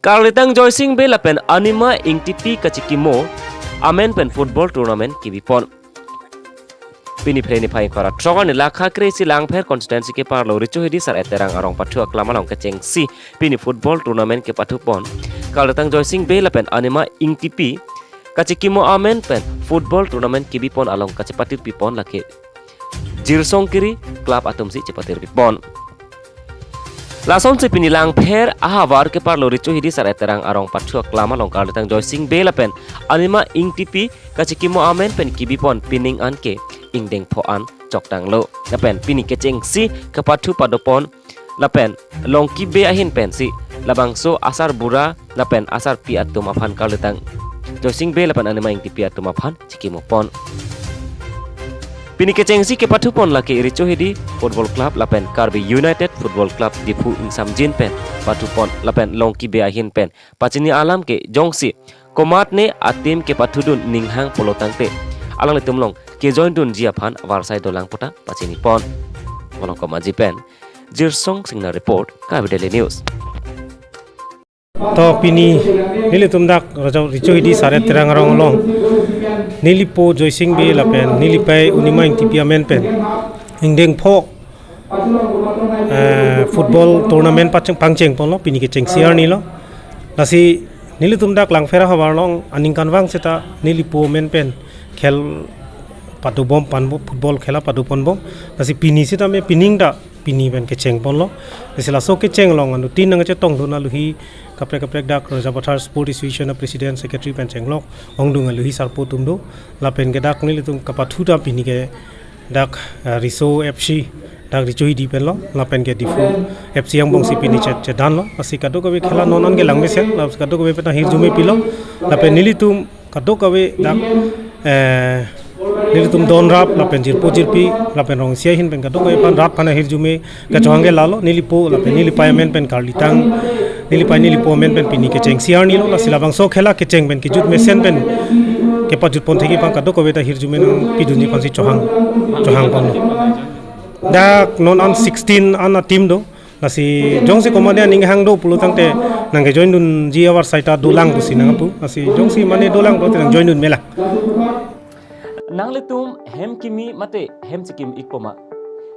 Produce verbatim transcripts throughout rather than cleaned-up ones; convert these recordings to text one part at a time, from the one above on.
Karlitang Joysing Bey lapen Anima Ingtipi kachikimo amen pen football tournament kebipon. Pini Phre niphai ingkoi ra throk arni lakha kre-isi Langpher constituency keparlo Richo Hidi Sar-et Terang arong pathu aklam along kechengsi pini football tournament kepathupon. Karlitang Joysing Bey lapen Anima Ingtipi kachikimo amen pen football tournament kebipon along kachepatirpipon lake Jirsong Kiri club atumsi chepatirpipon. Lasonsi pini Langpher ahavar keparlo Richo Hidi Sar-et Terang arong pathu aklam along Karlitang Joysing Bey lapen Anima Ingtipi kachikimo amen pen kebipon pining an ke ingdeng pho an choktanglo. Lapen pini kechengsi kepathu padopon lapen Longki Bey ahin pensi labangso asarbura lapen asarpi atum aphan Karlitang Joysing Bey lapen Anima Ingtipi atum aphan chikimopon. Pini kechengsi kepathupon lake Richo Hidi Football Club lapen Karbi United Football Club Diphu ingsamjin pen pathupon lapen Longki Bey ahin pen pachini alam ke jongsi komatne a-team kepathudun ninghang pulotangte alanglitum along kejoindunji aphan varsai dolang puta pachinipon. Molongkom Aji pen Jirsong Singnar report, Karbi Daily News. To pini nelitum dak Raja Richo Hidi Sar-et Terang arong along nelipo Joysing Bey lapen nelipei Anima Ingtipi amen pen ingdeng pho, eh, football tournament pacheng pangchengponlo, pini kechengsi arnilo. Lasi nelitum dak Langpher ahavar along aningkanvang seta nelipo amen pen khel padobom ponbom, football khela padoponbom. Lasi pini seta me pining ta pini pen kechengponlo. Lasi laso kecheng along anuttin nangchetongdun aluhi kaprek kaprek dak Rajapathar Sport Association a-president secretary pen chenglok ongdung aluhi sarpo atum do. Lapen ke dak nelitum kapathu ta pini ke dak, eh, Riso F C, dak Richo Hidi penlo, lapen ke Diphu F C angbongsi pini chet chedanlo. Lasi kadokave khela non an ke langmesen, lasi kadokave pen ahirjume pilo, lapen nelitum kadokave dak, eh, nelitum don rap lapen jirpo jirpi lapen rong isi ahin pen kadokave aphan rat aphan ahirjume kachohang ke lalo, nelipo lapen nelipei amen pen Karlitang, nelipei nelipo amen pen pini kechengsi arnilo. Lasi labangso khela kecheng pen kejut mesen pen kepajutpon thekji aphan kadokave ta hirjume nangpidunji aphansi chohang, chohangponlo. Dak non an sixteen an a-team do. Lasi jongsi komatne aning hang do pulotangte nangkejoindunji avarsai ta dolang pusi nangpu. Lasi jongsi mane dolang pulote nangjoindun melang. Nanglitum hem kimi mate hem chikim ikpo ma?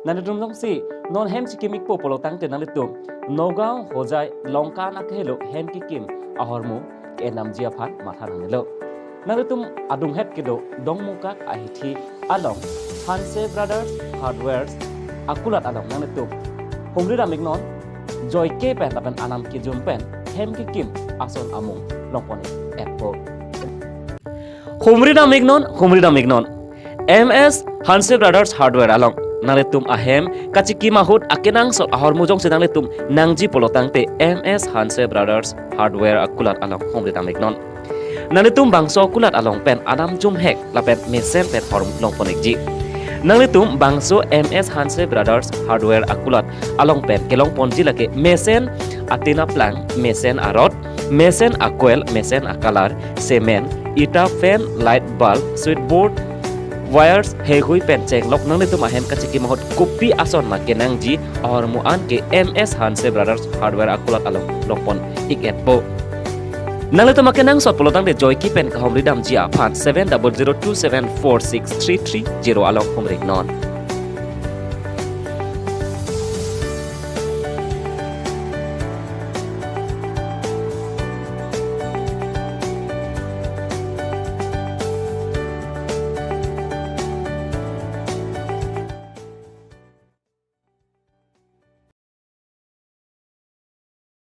Nanglitum jongsi non hem chikim ikpo pulotangte nanglitum Nagaon, Hojai, Lanka an akehelo hem kekim ahormu ke-enamji aphan matha nangnelo. Nanglitum adunghet kedo Dongmukak ahithi along Hanse Brothers Hardware akulat along nanglitum humri dam iknon, joike pen lapen anam kejum pen hem kekim ason amung longpon-ik-etpo. Humri dam iknon, humri dam iknon. M S Hanse Brothers Hardware along nanglitum ahem kachikim ahut akenangsot ahormu jongsi nanglitum nangji pulotangte M S Hanse Brothers Hardware akulat along humri dam iknon. Nanglitum bangso akulat along pen anam jumhek lapen mesen pen ahormu longpon-ikji. Nanglitum bangso M S Hanse Brothers Hardware akulat along pen kelongponji lake mesen atin aplang, mesen arod, mesen a-coil, mesen a-color, cement, ita, fan, light bulb, switchboard, wires, heihui pen chenglok nanglitum ahem kachikim ahut kopi ason ma kenangji ahormu an ke M S Hanse Brothers Hardware akulat along longpon-ik-etpo. Nanglitum akenangsot pulotangte joike pen kahumri damji aphan seven double zero two seven four six three three zero along humri iknon.